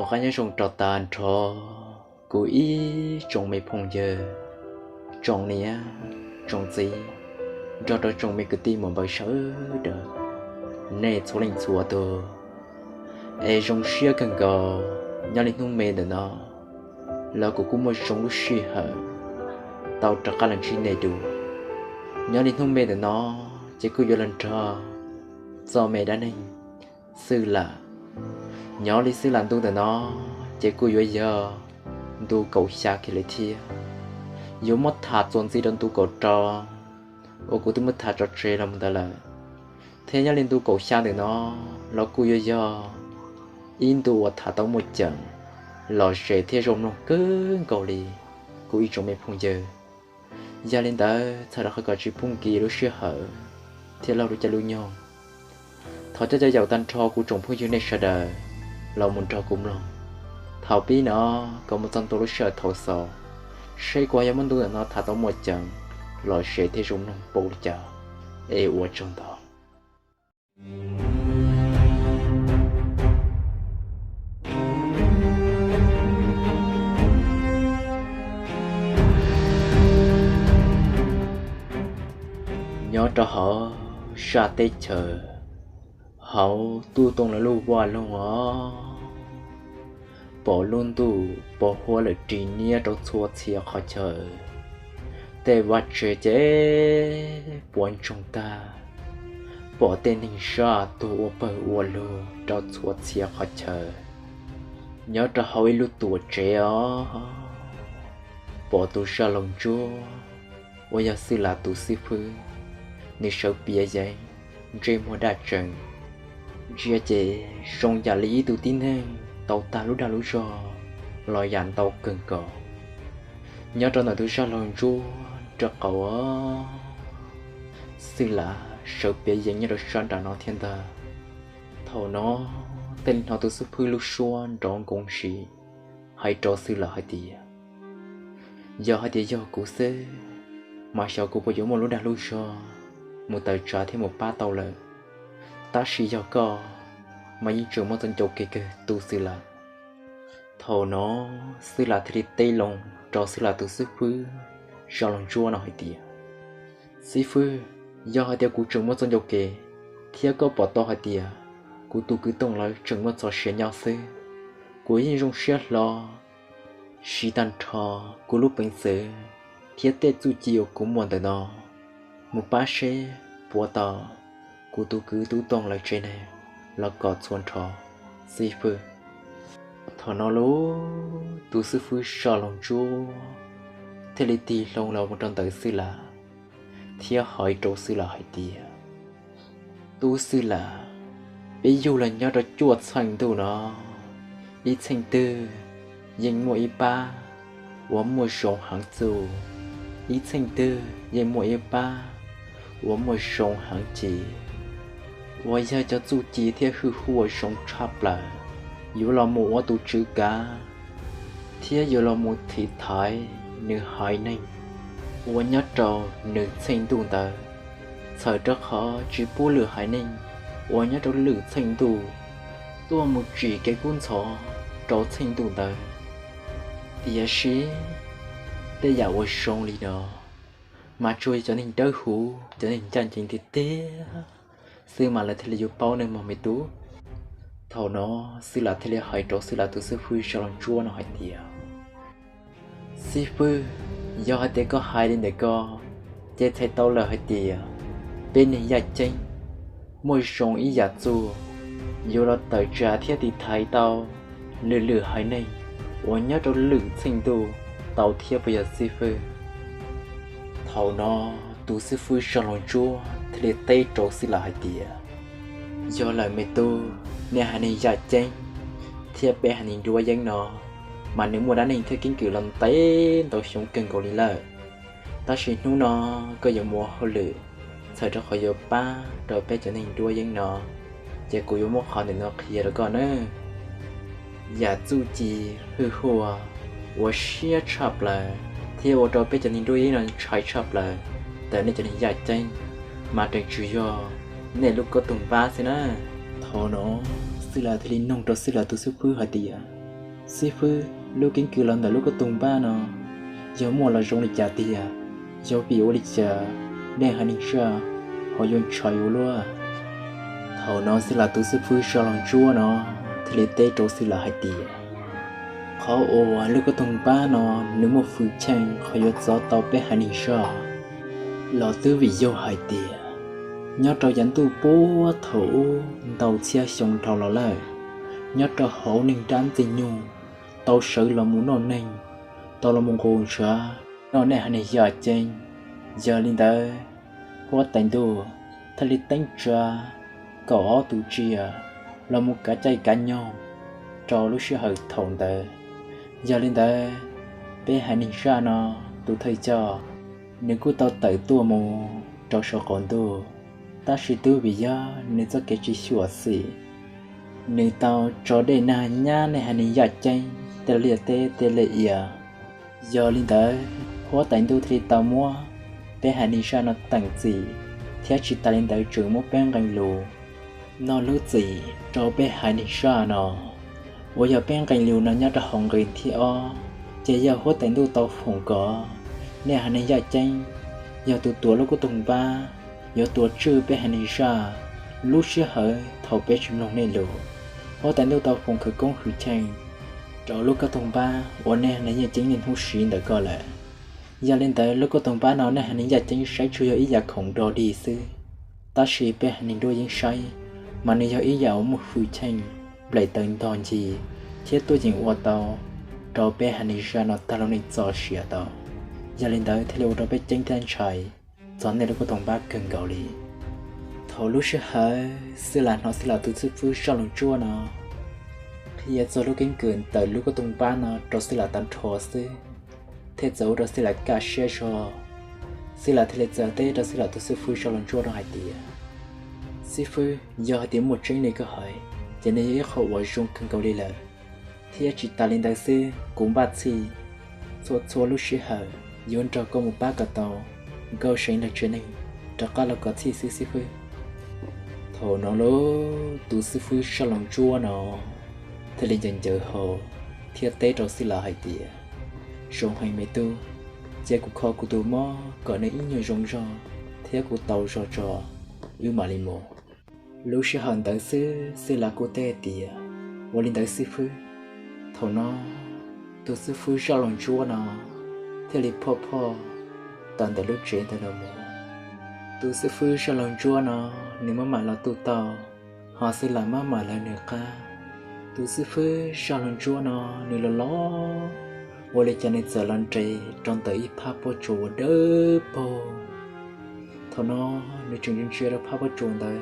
Qhov nyob zoo rau tag nrho kuv ib tsoom me phooj ywg, tsoom niam tsoom txiv, nrog rau tsoom me kwv tij muam npawg sawv daws, nej txhua leej txhua tus, es zoo siab kawg nkaus. Nyob li hnub me ntawm no los kuv kuj muaj zoo lub sij hawm tau rov qab los ntsib nej dua. Nyob li hnub me ntawm no ces kuj yuav los nrog txoj me dab neeg Xwb Lam. Nyob li Xwb Lam ntu ntawm no ces kuj yuav yog ntu kaum xya kiag li thiab. Yuav muab tham txuas ntxiv rau ntu kaum rau uas kuv twb muab tham tso tseg los mus ntawd lawm, thiab nyob li ntu kaum xya ntawm no los kuj yuav yog ib ntu uas tham tau muaj ceem, lom zem thiab zoo mloog kawg nkaus li kuv ib tsoom me phooj ywg. Yog li ntawd txhawm rau qhov kom tsis pub nkim lub sij hawm thiab laug lub caij lub nyoog, thov coj cov yaum tag nrho kuv tsoom phooj ywg nej sawv daws los mus nrog kuv mloog thaum pib no kom mus txog ntua lub sij hawm thaum xaus, seb kuv ho yuav muab ntu ntawm no tham tau muaj ceem, lom zem thiab zoo mloog npaum li cas. Es ua tsaug ntau. Nyob rau hauv sab teb chaws, hauv tub tooj lawv lub vaj loog os, pom lub ntuj pos huab lawm ris niab rau txhua txhia qhov chaw. Tej vaj tse ces puas ntsoog tag, pom tej neeg zaj tuag ua pawg ua lug rau txhua txhia qhov chaw. Nyob rau hauv ib lub tuam tsev os, pom tus zaj laug ntsuab uas yog Xwb Lam tus xib fwb, nws sawv piav yeev, ntsej muag daj tsees, ntsia ces zoo yam li ib tug tib neeg tau tag lub dag lub zog los yam ntau kawg nkaus. Nyob rau ntawm tus zaj laug ntsuab rau qaum, Xwb Lam sawv piav yeev nyob rau sab nram no thiab ntag. Thaum no thiaj li hnov tus xib fwb lub suab nrov nkoos sis hais rau Xwb Lam hais tias, yog hais tias yog kuv xwb mas xyov kuv puas yuav muaj lub dag lub zog mus tawm tsam thiab mus pab tau lawm. Tab sis yog koj mas yeej tseem muaj txoj ncauj kev kawg tus Xwb Lam. Thaum no Xwb Lam thiaj li teb loo rau Xwb Lam tus xib fwb zaj laug ntsuab no hais tias, xib fwb, yog hais tias kuv tseem muaj txoj ncauj kev thiab koj pom tau hais tias kuv tus kwv Tooj lawv tseem muaj txoj sia nyob xwb, kuv yeej zoo siab hlo siv tag nrho kuv lub peev xwm thiab tej txuj ci uas kuv muaj ntawm no mus pab seb puas tau kuv tus kwv Tub Tooj lawv tsev neeg los kom txhua nrho, xib fwb. Thaum no lub tus xib fwb zaj laug ntsuab thiaj li tig hlo los mus rau ntawm Xwb Lam thiab hais rau Xwb Lam hais tias, tub Xwb Lam, peb yug los nyob rau cuaj txheej ntuj no, ib txheej twg yeej muaj ib pab uas muaj zoo heev txuj, ib txheej twg yeej muaj ib pab uas muaj zoo heev ci, uas yog cov txuj ci thiab hwj huaj zoo tshaj plaws yuav los mus ua tus tswv kav thiab yuav los mus thim thaiv nws haiv neeg uas nyob rau nws txheej ntuj ntawd, txhawm rau qhov tsis pub lwm haiv neeg uas nyob rau lwm txheej ntuj tuaj mus tsim kev kub ntxhov rau txheej ntuj ntawd. Tiam sis tej yam uas zoo li no mas tsuas yog cov neeg dawb huv, cov neeg ncaj ncees tiag tiag xwb mas lawv thiaj li yuav paub nawj mog me tub. Thaum no Xwb Lam thiaj li hais rau Xwb Lam tus xib fwb zaj laug ntsuab no hais tias, xib fwb, yog hais tias koj hais li ntawm ko ces txhais tau lawm hais tias peb neeg yaj ceeb muaj zoo ib yam txuj yuav los tawm tsam thiab tiv thaiv tau lwm lwm haiv neeg uas nyob rau lwm txheej ntuj tau thiab puas yog xib fwb? Thaum no tus xib fwb zaj laug ntsuab thiaj li teb rau Xwb Lam hais tias, yog lawm me tub, nej haiv neeg yaj ceeb thiab peb haiv neeg nruab yeeb no mas nws muaj dab neeg thiab keeb kwm los ntev ntau xyoo kawg nkaus li lawm. Tab sis hnub no koj yuav mus ua hauj lwm txhawm rau qhov yuav pab rau peb cov neeg nruab yeeb no, ces kuv yuav muab qhov ntawm no qhia rau koj nawb. Yam txuj ci hwj huaj uas siab tshaj plaws thiab ua rau peb cov neeg nruab yeeb no ntshai tshaj plaws ntawm nej cov neeg yaj ceeb mas tseem tsuas yog nej lub koob tug npab xwb na. Thaum no Xwb Lam thiaj li noog rau Xwb Lam tus xib fwb hais tias, Xib fwb, lub keeb kwm los ntawm lub koj toog npab no yog muaj los zoo li cas tiag? Yog vim ua li cas nej haiv neeg zaj ho yuav ntshai ua luaj? Thaum no Xib Lam tus xib fwb Zaj Loog Ntsuab no thiaj li teb rau Xib Lam hais tias, qhov uas lub koj toog npab no nws muaj hwj chim qhov yuav txov tau peb haiv neeg zaj los twb vim yog hais tias nyob rau yav ntuj puag thaum ub ntau txhiab xyoo dhau los lawm, nyob rau hauv neeg dab ntxwg nyoog tau sawv los mus noj neeg, tau los mus nqus ntshav noj nej haiv neeg yaj ceeb. Yog li ntawd, huab tais ntuj thiaj li teeb tsa kaum ob tus tsiaj los mus kav caij kav nyoog rau lub sij hawm thaum ntawd. Yog li ntawd, peb haiv neeg zaj no tus thawj coj nws kuj tau tawm tuaj mus rau saum qaum ntuj, tab sis twb vim yog nws txoj kev tsis xyuam xim, nws tau tso dej nag nyab nej haiv neeg yaj ceeb tej liaj teb tej liaj ia. Yog li ntawd, huab tais ntuj thiaj li tau muab peb haiv neeg zaj no teem txim, thiab tsis tas li ntawd tseem muab peb nqe lus noj lub txim rau peb haiv neeg zaj no. Uas yog peb nqe lus no nyob rau hauv nqe thib ob, ces yog huab tais ntuj tau foom kom nej haiv neeg yaj ceeb yog tus tuav lub koj toog npab, yuav tuav tswj peb haiv neeg zaj lub sij hawm thaum peb tsis mloog nej lus. Huab tais ntuj tau foom khawv koob hwj chim rau lub koj toog npab uas nej haiv neeg yaj ceeb niaj hnub siv ntawm ko lawm. Yog li ntawd, lub koj toog npab no nej haiv neeg yaj ceeb saib tsuas yog ib yam khoom dog dig xwb, tab sis peb haiv neeg duab yeeb saib mas nws yog ib yam uas muaj hwj chim nplaim taws ntog ncig, thiab tuaj yeem ua tau rau peb haiv neeg zaj no tag lub neej txoj sia tau. Yog li ntawd thiaj li ua rau peb ceeb thiab ntshai txog nej lub koj toog npab kawg nkaus li. Thaum lub sij hawm Xib Lam hnov Xib Lam tus xib fwb Zaj Loog Ntsuab no qhia txog lub keeb kwm ntawm lub koj toog npab no rau Xib Lam tag nrho xwb, thiaj txawm ua rau Xib Lam kaj siab zog. Xib Lam thiaj li txawm teb rau Xib Lam tus xib fwb Zaj Loog Ntsuab no hais tias, xib fwb, yog hais tias muaj tseeb li koj hais, ces nws yog ib qho uas zoo kawg nkaus li lawm. Thiab tsis tas li ntawd xwb, kuv npaj txhij txhua txhua lub sij hawm yuav nrog koj mus pab kom tau Nkauj Seev lawv tsev neeg rov qab los kom txhij xwb xib fwb. Thaum no lub tus xib fwb Zaj Loog Ntsuab no thiaj li ncaws ncaws hau thiab teb rau Xib Lam hais tias, zoo heev me tub, cia kuv kho kuv tus mob kom nws ib nyuag zoo zog thiab kuv tau zog tso, wb mam li mus. Lub sij hawm ntawd xwb Xib Lam kuj teb tias, ua li ntawd xib fwb. Thaum no tus xib fwb Zaj Loog Ntsuab no thiaj li phoj phoj tawm ntawm lub tsev ntawd los mus. Tus xib fwb Zaj Loog Ntsuab no nws maj mam los tuj tau, ho Xib Lam maj mam lawv nws qab. Tus xib fwb Zaj Loog Ntsuab no nws los los, ua li cas nws txawm los nres rau ntawm ib phab pob tsuas uas dawb paug. Thaum no nws tseem ntsia ntsia rau phab pob tsuas ntawd,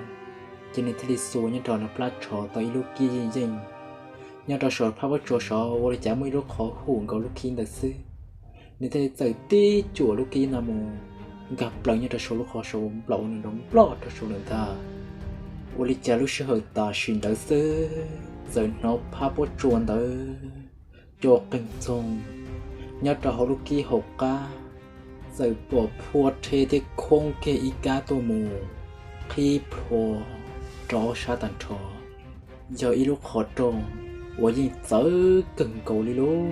ces nws thiaj li xuas nyob rau nws plab tsho tau ib lub kib yeej yeej nyob rau saum phab pob tsuas saud, ua li cas muaj ib lub qhov hum nkaus lub kib ntawd xwb. Nws thiaj li txawm tib cuam lub kib no mus nkag plaws nyob rau saum lub qhov saud, nplaum nws nrov nploj rau saum lawm ntag. Ua li cas lub sij hawm tam sim ntawd xwb txawm hnov phab pob tsuas ntawd co qeeg txoog nyob rau hauv lub kib hauv qab, txawm pom phua rhe thiab khoob kiag ib kab tuaj mus qhib plhuav rau ob sab tag nrho. Yog ib lub qhov rooj uas yeej txawv kawg nkaus li lauj.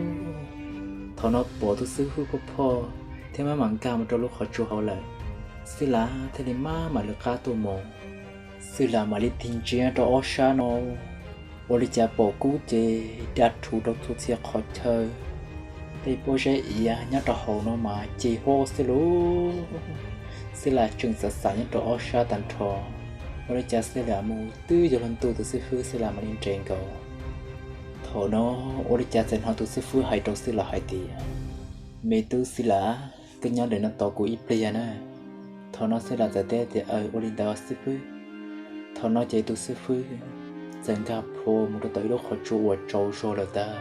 Thaum no pom tus xib fwb phoj phoj thiab maj mam nkag mus rau lub qhov tsua hauv lawm, Xib Lam thiaj li maj mam lawv qab tuaj mus. Xib Lam mam li tig ntsia rau ob sab no, ua li cas pom kub ces da rhuv rau txhua txhia qhov chaw. Tej pob zeb iav nyob rau hauv no mas ci huab xwb lauj. Xib Lam tseem xav xav nyob rau ob sab tag nrho, ua li cas Xib Lam mus twb yuav luag ntuj tus xib fwb Xib Lam mam li nres nkaus. Thaum no ua li cas txawm hnov tus xib fwb hais rau Xib Lam hais tias, me tub Xib Lam, koj nyob ntawm no tos kuv ib pliag na. Thaum no Xib Lam txawm teb tias, aw, ua li ntawd xib fwb. Thaum no ces tus xib fwb txawm nkag plhuav mus rau tom ib lub qhov tsua uas tsaus zog lawm ntag.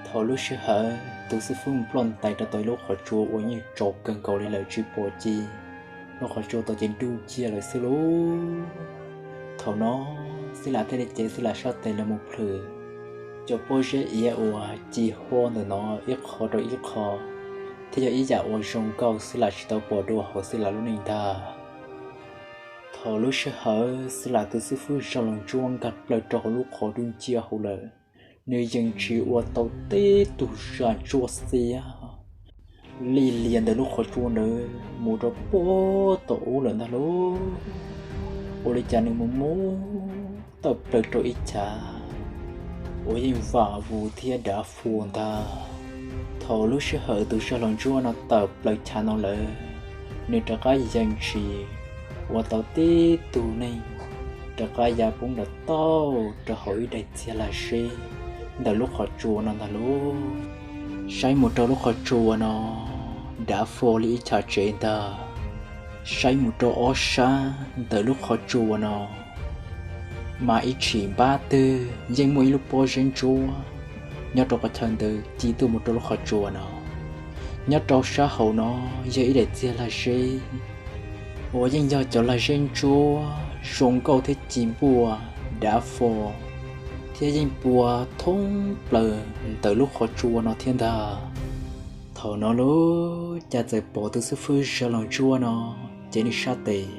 Thaum lub sij hawm tus xib fwb mus ploj ntais rau tom ib lub qhov tsua uas yeej tsaus kawg nkaus li lawm tsis pom ci, lub qhov tsua tod ces ntuj nciab lawm xwb lauj. Thaum no Xib Lam thiaj li cev Xib Lam sab tes los mus plhws cov pob zeb iav uas ci huab ntawm no ib qho rau ib qho, thiab yog ib yam uas zoo nkauj Xib Lam tsis tau pom dua hauv Xib Lam lub neej ntag. Thaum lub sij hawm Xib Lam tus xib fwb Zaj Loog Ntsuab nkag plaws rau hauv lub qhov ntuj nciab hauv lawm, nws yeej tsis ua tau tib tug zaj ntsuab xiab li lias ntawm lub qhov tsua ntawd mus rau puag tom ub lawm ntag lauj. Ua li cas nws mus mus tawm plaws rau ib chav uas yeej vam vus thiab dav fua ntag. Thaum lub sij hawm tus zaj laug ntsuab no tawm plaws chav no lawm, nws rov qab yeej tsis ua tau tib tug neeg rov qab ya poob nram tauj rau hauv ib daim txiag lag zeb ntawm lub qhov tsua no ntag lauj. Saib mus rau lub qhov tsua no dav fua li ib chav tsev ntag. Saib mus rau ob sab ntawm lub qhov tsua no mas ib tshim npab twg yeej muaj ib lub pob zeb ntsuab nyob rau qhov chaw ntawd ci tuaj mus rau lub qhov tsua no. Nyob rau sab hauv no yog ib daim txiag lag zeb uas yeej yog cov lag zeb ntsuab zoo nkauj thiab ci npuaj dav fo thiab yeej pua thoob plaws ntawm lub qhov tsua no thiab ntag. Thaum no lub cas txawm pom tus xib fwb zaj laug ntsuab no cev nws sab tes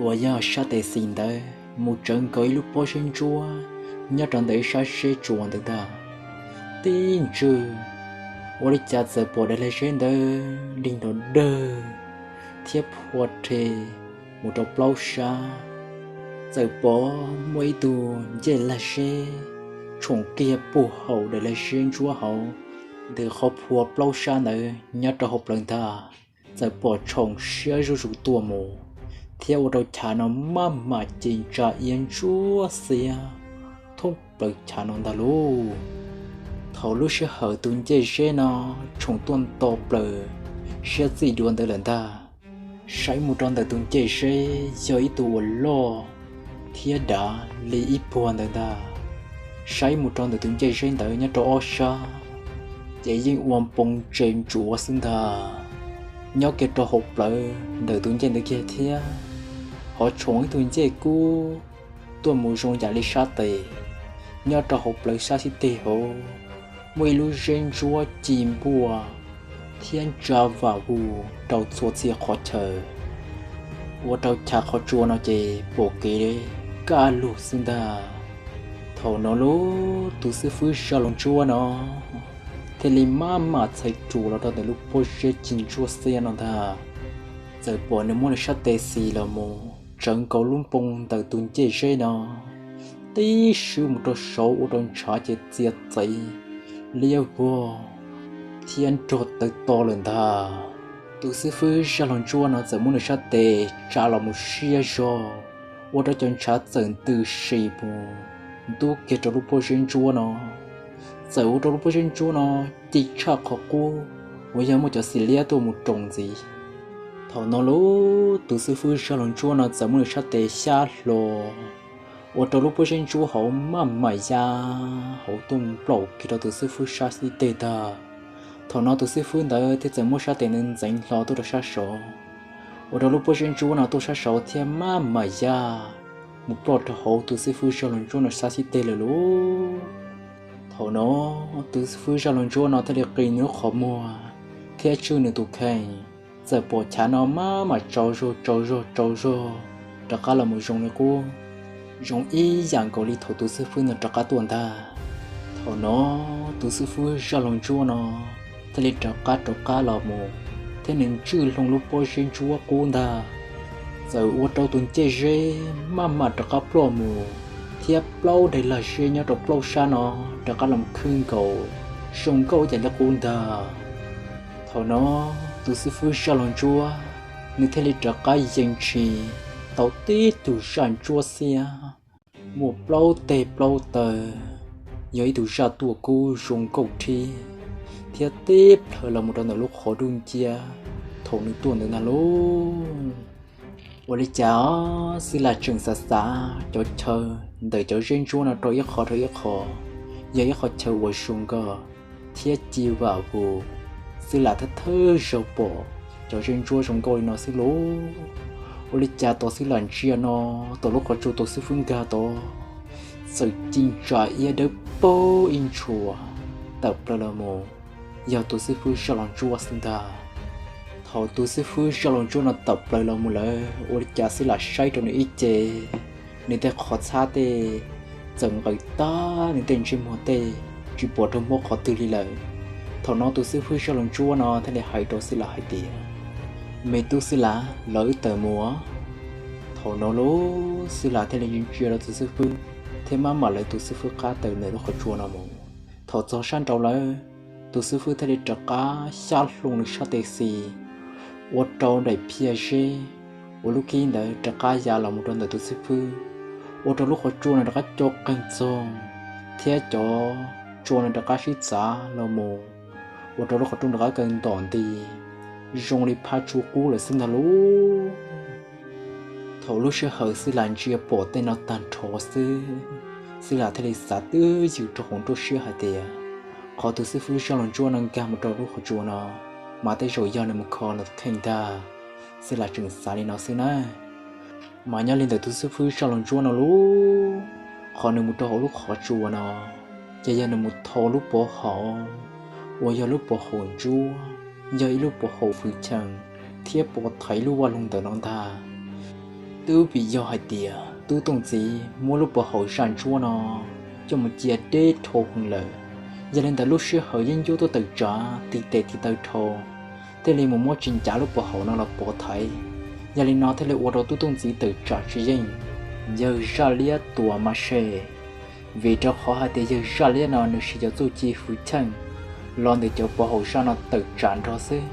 uas yog sab tes xis ntawd mus tsawv nkaus ib lub pob zeb ntsuab nyob rau ntawm ib sab zeb tsua ntawd ntag. Tib ntswg ua li cas txawm pom daim lag zeb ntawd dig nrov dawg thiab phua rhe mus rau plaub sab. Txawm pom muaj ib tug ncej lag zeb tshoom kiag puag hauv daim lag zeb ntsuab hauv ntawm qhov phua plaub sab ntawd nyob rau hauv plawv ntag. Txawm pom tshoom siab zuj zus tuaj mus thiab ua rau chav no maj mam ci ntsa iab ntsuab xiab thoob plaws chav no ntag lauj. Thaum lub sij hawm tus ncej zeb no tshoom tuaj nto plaws siab txij dua ntawd lawm ntag. Saib mus rau ntawm tus ncej zeb yog ib tug uas loj thiab dav li ib puag ntawd ntag. Saib mus rau ntawm tus ncej zeb ntawd nyob rau ob sab ces yeej ua npoo ntse ntsuav xwb ntag. Nyob kiag rau hauv plawv ntawm tus ncej ntawd kiag thiab ho tshoom ib tug ncej kub tuaj mus zoo yam li sab tes. Nyob rau hauv plawv sab xib teg hauv muaj ib lub zeb ntsuab ci npuaj thiab ntsa vam vus rau txhua txhia qhov chaw, ua rau chav qhov tsua no ces pom kev kaj lug xwb ntag. Thaum no lub tus xib fwb zaj laug ntsuab no thiaj li maj mam txhais ruam los rau ntawm lub pob zeb ci ntsuab xiab no ntag. Txawm pom nws muab nws sab tes xis los mus tsawv nkaus lub npoo ntawm tus ncej zeb no tib swb mus rau saud ua rau ntshav ces txias txev liab vog thiab nrog tawv to lawm ntag. Tus xib fwb zaj laug ntsuab no txawm muab nws sab tes tsa los mus siab zog ua rau cov ntshav txawm ntws si mus ntub kiag rau lub pob zeb ntsuab no. Txawm ua rau lub pob zeb ntsuab no ci tshaj qhov qub uas yog muaj cov xis liab tuaj mus roos ntxiv. Thaum no lub tus xib fwb zaj laug ntsuab no txawm muab nws sab tes xyab hlo ua rau lub pob zeb ntsuab hauv maj mam ya hauv tuaj nplaum kiag rau tus xib fwb sab xib teg ntag. Thaum no tus xib fwb ntawd thiaj txawm muab sab tes ntawd ntxeev hlo tuaj rau sab saud, ua rau lub pob zeb ntsuab no tuaj sab saud thiab maj mam ya mus ploj rau hauv tus xib fwb zaj laug ntsuab no sab xib teg lawm lauj. Thaum no tus xib fwb zaj laug ntsuab no thiaj li qi nws lub qhov muag thiab tswj nws tus kheej. Txawm pom chav no maj mam tsaus zog tsaus zog tsaus zog rov qab los mus zoo li qub, zoo ib yam nkaus li thaum tus xib fwb no rov qab tuaj ntag. Thaum no tus xib fwb zaj laug ntsuab no thiaj li rov qab rov qab los mus thiab nws ntswj hlo lub pob zeb ntsuab qub ntag. Txawm ua rau tus ncej zeb maj mam rov qab ploj mus thiab plaub daim lag zeb nyob rau plaub sab no rov qab los khwb nkaus zoo nkauj ib yam li qub ntag. Thaum no tus xib fwb zaj laug ntsuab nws thiaj li rov qab yees tshis tau tib tug zaj ntsuab xiab muaj plaub teg plaub taw, yog ib tug zaj tuaj kub zoo nkauj thiab, thiab tib plhaws los mus rau ntawm lub qhov ntuj nciab thaum nws tuaj ntawd ntag lauj. Ua li cas xwb las tseem xav xav cov chaw ntawm cov zeb ntsuab no rau ib qho rau ib qho, yog ib qho chaw uas zoo nkauj thiab ci vam vus. Xwb las thawj thawj zaug pom cov zeb ntsuab zoo nkauj li no xwb lauj. Ua li cas tos xwb las ntsia no tom lub qhov tsua tus xib fwb nkag tod txawm ci ntsa iab dawb paug ib ntshua tawm plaws los mus, yog tus xib fwb zaj laug ntsuab xwb ntag. Thaum tus xib fwb zaj laug ntsuab no tawm plaws los mus lawm, ua li cas xwb las saib rau nws ib ce, nws tej qhov txhab tej txawm nqaws tag nws tej ntsej muag tej, tsis pom raug mob qhov twg li lawm. Thaum no tus xib fwb zaj laug ntsuab no thiaj li hais rau Xib Lam hais tias, Me tub Xib Lam, los wb tawm mus. Thaum no los Xib Lam thiaj li ntsia rau tus xib fwb thiab maj mam lawv tus xib fwb qab tawm ntawm lub qhov tsua no mus. Thaum txog sab nraud lawm, tus xib fwb thiaj li rov qab xyab hlo nws sab tes xis, ua rau daim phiaj zeb uas lub kib ntawd rov qab ya los mus rau ntawm tus xib fwb, ua rau lub qhov tsua no rov qab co qeeg txog, thiab cov tsua no rov qab sib txav los mus, ua rau lub qhov rooj rov qab kaw ntom nti zoo li phab tsua qub lawm xwb ntag lauj. Thaum lub sij hawm Xib Lam ntsia pom tej no tag nrho xwb, Xib Lam thiaj li xav twb ywm rau hauv nruab siab hais tias, qhov tus xib fwb zaj laug ntsuab no nkag mus rau lub qhov tsua no, mas tej zaum yog nws mus kho nws tus kheej ntag. Xib Lam tseem xav li no xwb na. Mas nyob li ntawm tus xib fwb zaj laug ntsuab no lauj, qhov nws mus rau hauv lub qhov tsua no, ces yog nws mus thau lub pov haum uas yog lub pov haum ntsuab, yog ib lub pov haum fwv cheem thiab pov thaiv lub vaj loog ntawm no ntag. Twb vim yog hais tias tub tooj txiv muab lub pov haum zaj ntsuab no coj mus cia deb dhau heev lawm, yog li ntawd lub sij hawm yeeb ncuab tuaj tawm tsam tiv tes tiv taw dhau, thiaj li mus muab tsis ncav lub pov haum no los pov thaiv. Yog li no thiaj li ua rau tub tooj txiv tawm tsam tsis yeej, yawg zaj liab tuam mas se. Vim rau qhov hais tias yawg zaj liab no nws siv cov txuj ci fwv cheej los ntawm cov pov haum zaj no tawm tsam nrho xwb.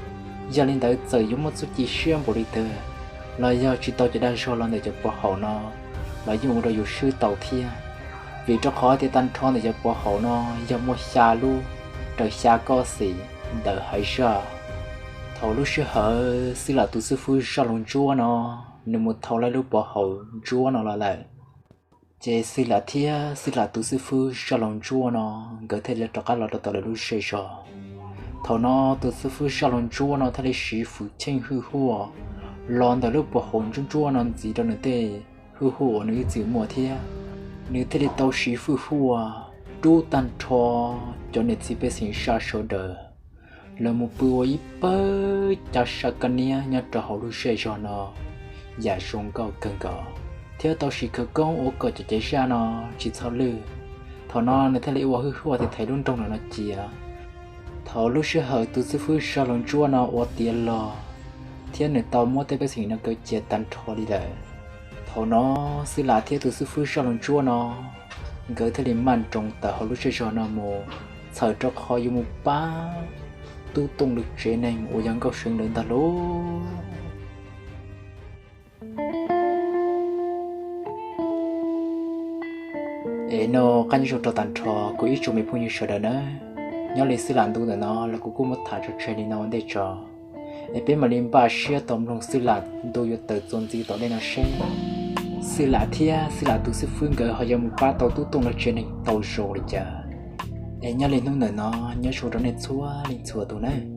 Yog li ntawd txawm yuav muaj txuj ci siab npaum li twg los yog tsis tau cov dag zog los ntawm cov pov haum no los yeej ua rau yus swb tau thiab. Vim rau qhov tias tag nrho ntawm cov pov haum no yog muaj xya lub, raws xya koj xim ntawm haiv zaj. Thaum lub sij hawm Xib Lam tus xib fwb zaj laug ntsuab no, nws mus thau lawm lub pov haum ntsuab no los lawm, ces Xib Lam thiab Xib Lam tus xib fwb zaj laug ntsuab no, nkawd thiaj li rov qab los rau tom lawv lub zej zog. Thaum no tus xib fwb zaj laug ntsuab no thiaj li siv fwv cheej hwj huaj los ntawm lub pov haum ntsuab ntsuab no ntxiv rau nws tej hwj huaj uas nws ib txwm muaj thiab. Nws thiaj li tau siv hwj huaj rub tag nrho cov niam txiv pej xeem zaj sawv daws los mus pw ua ib pawg ca sab kab niab nyob rau hauv lub zej zog no yam zoo nkauj kawg nkaus, thiab tau siv khawv koob ua kom cov cev zaj no tsis txhob lwj. Thaum no nws thiaj li ua hwj huaj tiv thaiv lub nroog no cia. Thaum lub sij hawm tus xib fwb zaj laug ntsuab no ua tiav los, thiab nws tau muab tej pej xeem no kaw cia tag nrho li lawm, thaum no Xib Lam thiab tus xib fwb zaj laug ntsuab no, nkawd thiaj li maj nroos tawm hauv lub zej zog no mus, txhawm rau qhov yuav mus pab tub tooj lawv tsev neeg uas yog nkauj seev lawv ntag lauj. Es no qab nyob zoo rau tag nrho kuv ib tsoom me phooj ywg sawv daws nawb. Nyob li Xib Lam ntu ntawm no los kuv kuj muab tham tso tseg li no ua ntej tso, es peb mam li npaj siab tau mloog Xib Lam ntu yuav tawm txuas ntxiv tom ntej no seb Xib Lam thiab Xib Lam tus xib fwb nkawd ho yuav mus pab tau tub tooj lawv tsev neeg tau zoo li cas. Es nyob li hnub ntawm no, nyob zoo rau nej txhua leej txhua tus nawb.